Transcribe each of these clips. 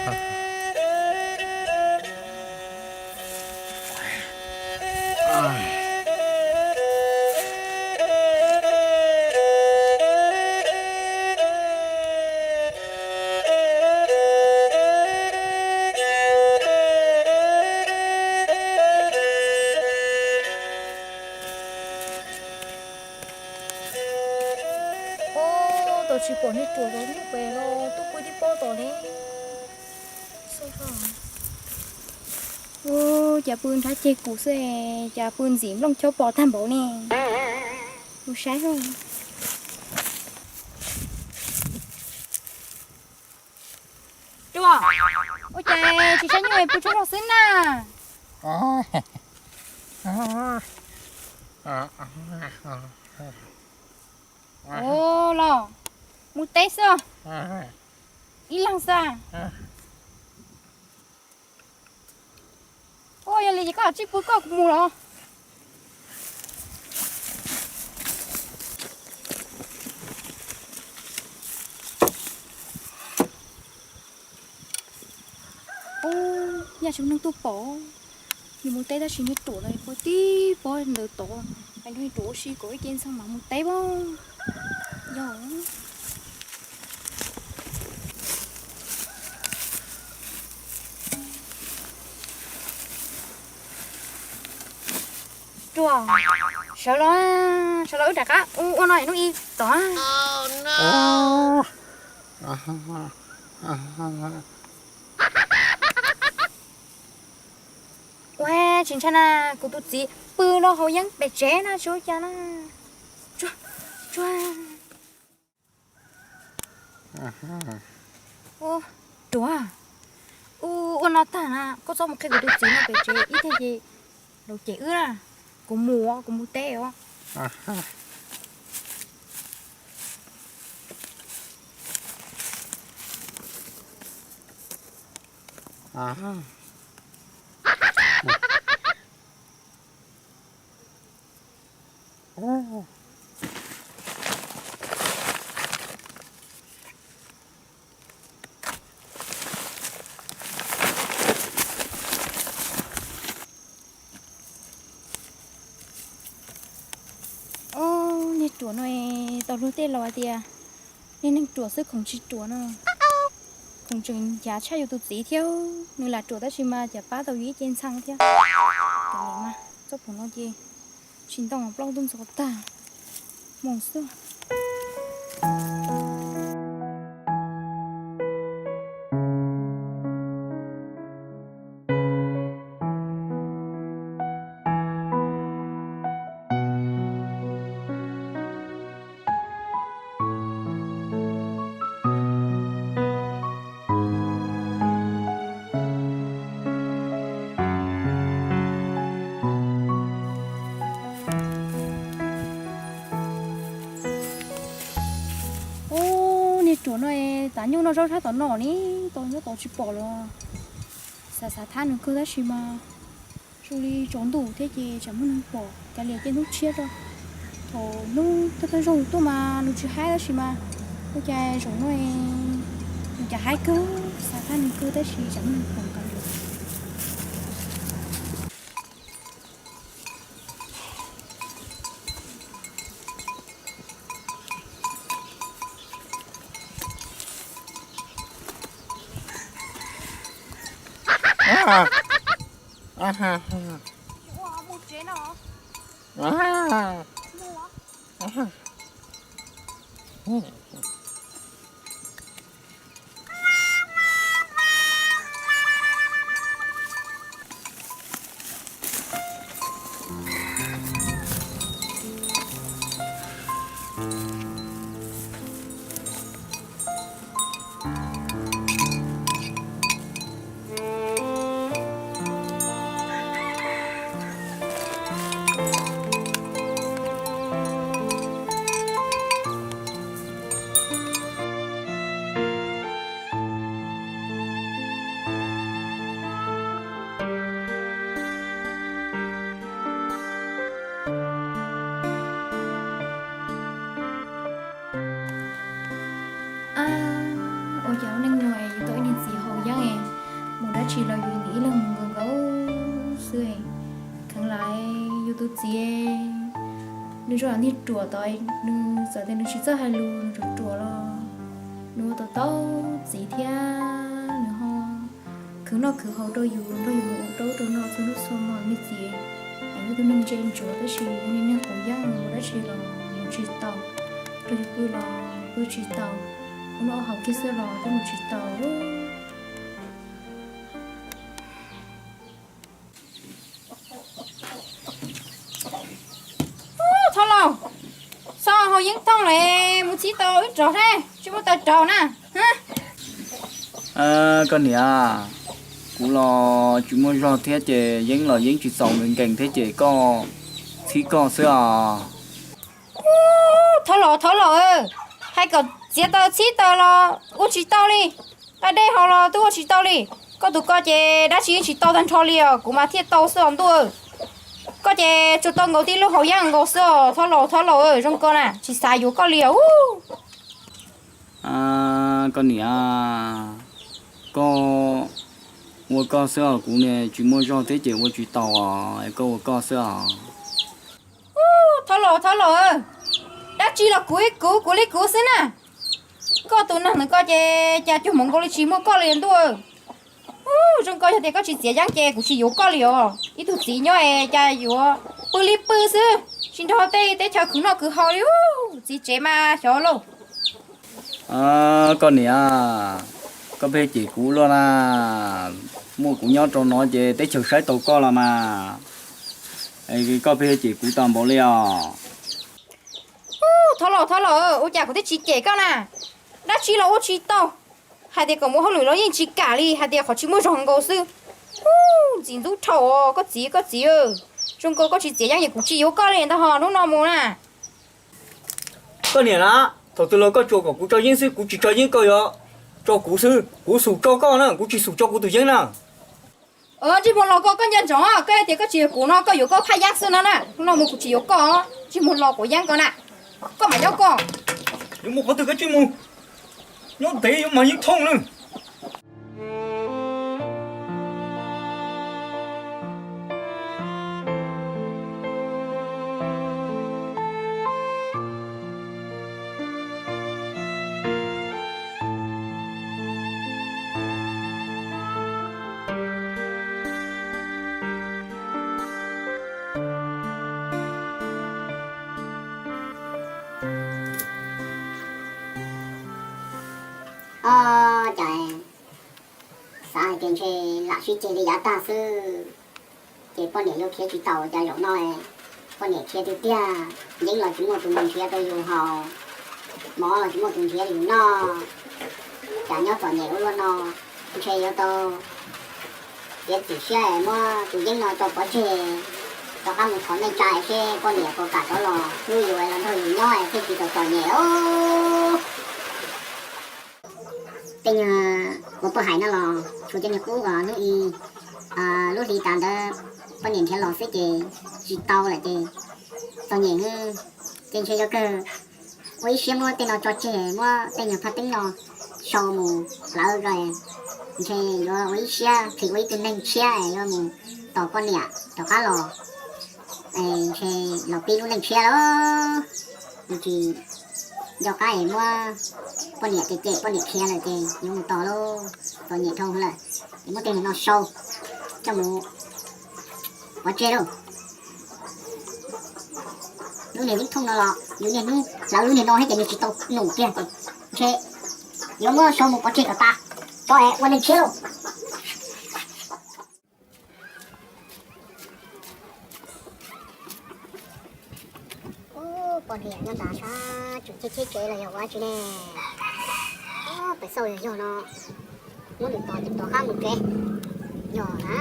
Ub, tau tsis pom niag ruam los nyuj pem los tuaj pw tib pob tom ne. Ub, cas pw nrhab ceg kuv xwb, cas pw ntxim nplooj chob pom tag npaum ne. Mus saib. Ruam, ua cas tsis saib nyuj pw tsaug zog xwb na? Ua los, mus teb xwb. Ib leeg xwb. Ua yog li ces koj tsij pw koj, kuv mus los. Ub, nyaj tsis muaj neeg tuaj pom. Yus mus teb tab sis niag ruam ntawd pw tib pob ntawd tod, hais rau niag ruam ua si kom ib ce ntxhee mam mus teb pob. Yog. Ruam, sawv los, sawv los wb rov qab ua no hnub ib tod. Ua tsis ntshai na, kuv tus txiv pw no haus yeeb pem tsev na, tsis ua cas na. Tsuag, tsuag. Ua, ruam, ua no tag na koj txhob mus qhia kuv tus txiv no pem tsev ib teg ces laus cem wb na. Kuv mus, kuv mus teb os. Ub, niag ruam no tau luag tej laus hais tias niag neeg ruam xwb khoom tsis ruam no, khoom tseem ncav tshaj yus tus txiv thiab. Nws lam ruam tab sis mas cas pab tau yus ib ce ntxhee thiab. Kav liam mas, txoj phuam no ces tsis ntoo plaub tub ntxhov tag mus xwb. Ub, niag ruam no tas nyuj noj zaub sab tom no ne, tau nyob tod tsis pom los. Xav xav thab nws kawg tab sis mas zoo li tsaus ntuj thiab ces tsam muaj neeg pom kav liam cia hnub tshiab tso. Thaum hnub thawj thawj zaug tuaj mas nws tsis haib tab sis mas ua cas zaum no nws cas haib kawg, xav thab nws kawg tab sis tsam muaj neeg pom kav liam. Ua cas lub neej no yus tau ib niag txiv haus yeeb es Tus txiv, nws zoo niag ruam tod, nws txawm tias nws tsis txawj hais lus, nws ruam ruam los nws ua tau tau txiv thiab nws ho khwv noj khwv haus rau yus, nrog yus mus ua rau ub rau no txhua hnub txhua hmo me txiv. Yus tus neeg ntse ntsuav tab sis yus niag neeg quav yeeb mus dab tsi los mus tsis tau, rau yus pw los pw tsis tau, ua noj ua haus kiag xwb los twb mus tsis tau. Thov laus, xo haus yeeb toog lawm, mus txhib tau wb rov thiab, tsis muaj taws rauv na. Koj niam, kuv los tsis muaj zog thiab ces yeeb los yeeb tsis txaus nkees nkees thiab ces koj txhib koj xwb os. Thov laus, thov laus, hais kom txiav taws txhib taws los ua tsis tau li, dej haus los twb ua tsis tau li. Koj tus ko ces dab tsi yeej tsis tau tag nrho li os, kuv mas thiaj tau xwb os ntuj. Koj ces tsuas tau nkaus tib lub haus yeeb nkaus xwb os, thov laus, thov laus, zoo ko na, tsis xav yuav koj li os. Koj niam, koj ua koj xwb os, kuv niam tsis muaj zog thiab ces ua tsis tau os, koj ua koj xwb os. Thov laus, thov laus, dab tsi los kuv ib kuv, kuv li kuv xwb na. Koj tus neeg ntawm ko ces cas cuag hmoov nkaus li tsis muaj koj li ntuj. Zoo ko yog tias koj tsis txiav yeeb ces kuv tsis yuav koj li os. Ib tug txiv nyob es cas yuav pw li pw xwb, tsis nrog tej teb chaws khwv noj khwv haus li. Txiv tsev mas xyov lauj. Koj niam, koj pheej cem kuv luaj na. Muaj kuv nyob rau no ces teb chaws saib tau koj los mas, koj pheej cem kuv tag npaum li os. Thov laus, thov laus, ua cas kuv twb tsis cem koj na. Dab tsi los ua tsis tau, hais tias kom mus hauj lwm los yeej tsis kam li, hais tias qhov tsis muaj zog nkaus xwb. Ntxim ntxub dhau, koj txiv, koj txiv, zoo nkaus koj tsis txiav yeeb es kuv tsis yuav koj li ntag ho hnub no mus na. Koj niam na, thaum twg los koj tsuas kom kuv tso yeeb xwb, kuv tsis tso yeeb koj yuav tso kuv xwb, kuv xum tso koj na, kuv tsis xum tso kuv tus yeeb na. Ntsej muag los koj, koj nco ntsoov, koj hais tias koj tsis yuav kuv no koj yuav koj phaj yab xwb no na, hnub no mus kuv tsis yuav koj, ntsej muag los quav yeeb ko na, koj mam nyob koj. Yuav mus qhov twg koj tsis mus, nyob ntev yuav mag yeeb thooj na. Ob, cas xav hais tias ntshe lam sib ceg li yav tag xwb, ces poj niam yuav khiav tsis tau. Cas zaum no poj niam khiav tiag tiag, yeeb los tsis muaj tus nrhiav rau yus haus, mov los tsis muaj tus nrhiav yus noj. Cas nyob txom nyem ua luaj no, ntshe yuav tau txiav txim siab muab tus yeeb no tso pov tseg, rov qab mus thov neej tsa seb poj niam puas kam rov los hlub yus los nrog yus nyob thiaj tsis txom txom nyem os. Tej nyuag uas poj hais no los tshuav cov niag qub uas hnub i lub hli tas ntawd poj niam nrhiav los xwb ces tsis tau lawm ces txom nyem. Ces ntshe yuav kawg ua ib siab muab tej no tso tseg, muab tej nyuag phaj teeb no sau mus hlawv ko, ntshe yuav ua ib siab thim ua ib tug neeg tshiab yuav mus tos poj niam rov qab los, ntshe los pib lub neej tshiab lawm. Nws tsis nco qab es muab poj niam cem cem poj niam khiav lawm ces yuav mus tos lauj, txom nyem dhau lawm. Es muab tej no sau coj mus pov tseg lauj. Lub niag yeeb thooj no los yus niaj hnub hlawv lub niag no thiab ces nws tsis tau num kiag ces ntshe yuav muab sau mus pov tseg kom tas, tso es ua neeg tshiab lauj. Ub, poj niam nyob nram sab tseem cheb cheb tsev los yog ua dab tsi ne? Pem xauj yog yog no, muab nws tos ces rov qab mus tsev yog na.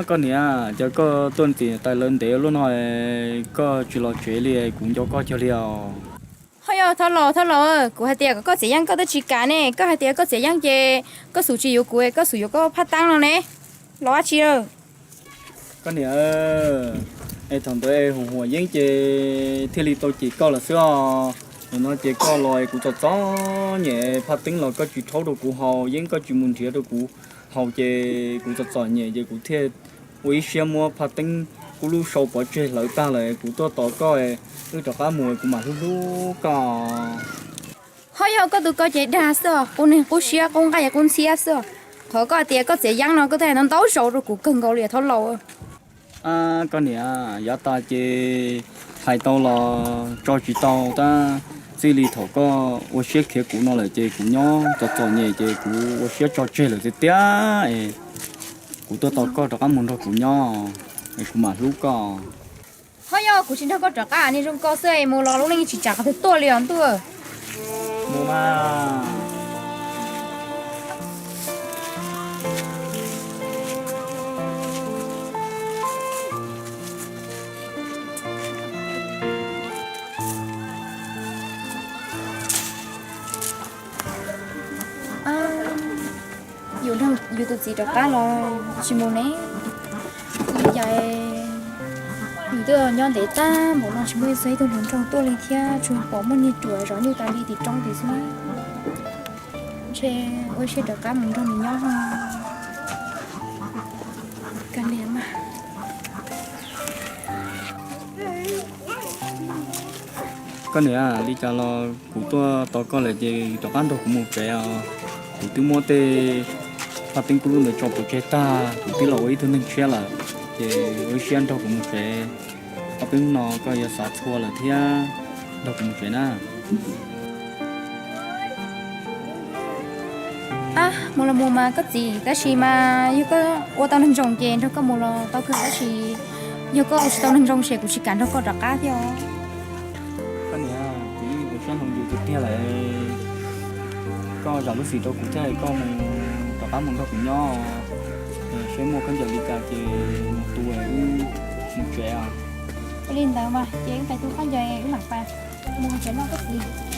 Koj niam, cas koj tuaj ntxiv tais lawv ntev luaj no, koj tsis los tsev li, kuv nco koj cuag li os. Ho yog thov laus, thov laus, kuv hais tias kom koj txiav yeeb koj twb tsis kam ne, koj hais tias koj txiav yeeb ces koj xub tsis yuav kuv, koj xub yuav koj phaj teeb no ne, los dab tsi? Koj niam, es thaum ntawd hu huam yeeb ces thiaj li tau cem koj lawm xwb os. No ces koj los kuv txom txom nyem, phaj teeb los koj tsis rhaub rau kuv haus, yeeb koj tsis mus nrhiav rau kuv haus, ces kuv txom txom nyem ces kuv thiaj ua ib siab muab phaj teeb kub lub sau pov tseg hlawv tag lawm, kuv tuaj tos koj, wb rov qab mus kuv mam hlub hlub koj. Ho yog koj tus ko ces dag xwb os, qub neeg qub siab qub nqaij qub ntxhiab xwb os. Qhov koj tias koj txiav yeeb no koj twb hais ntau ntau zaus rau kuv kawg nkaus li thaum laus. Koj niam, yav tas ces hais tau los tso tsis tau tab, txij li thaum koj ua siab khiav kuv no lawm ces kuv nyob txom txom nyem ces kuv ua siab tso tseg lawm tiag tiag es kuv tuaj tos koj rov qab mus nrog kuv nyob es kuv mam hlub koj. Ho yog kuv tsis nrog koj rov qab, niag zoo ko xwb es mus los lub neej tsis tsav qhov twg tuaj li os ntuj. Mus mas. Yuav nrog yus tus txiv rov qab los tsis mus ne? Ua li cas yus twb nyob ntev tag npaum no tsis muaj ib txog ib tug hluas nraug tuaj li thiab, tsuas pom muaj niag ruam zov nyuj tas li tim roob tid xwb. Ntshe ua siab rov qab mus nrog nws nyob. Koj niam, li cas los kuv tuaj tos koj lawm ces rov qab nrog kuv mus tsev os. Kuv twb muab tej phaj teeb kub lub ntawd tso pov tseg tag, kuv twb los ua ib tug neeg tshiab lawm, ces ua siab nrog kuv mus tsev. Ob peb hnub no koj yuav xav txhua lawm thiab, nrog kuv mus tsev na. Ab, mus los mus mas koj txiv, tab sis mas yog koj ua tau neeg zoo ces nrog koj mus los tau kawg, tab sis yog koj ua tsis tau neeg zoo ces kuv tsis kam nrog koj rov qab thiab os. Koj niam, kuv yeej ua siab nrog yus tiag tiag lawm. Koj zam lub txim rau kuv thiab, koj mus rov qab mus nrog kuv nyob, seb muaj khaub ncaws li cas ces mus tu wb mus tsev os. Ua li ntawd mas ces wb pais tu khaub ncaws wb mam pais mus tsev no koj txiv.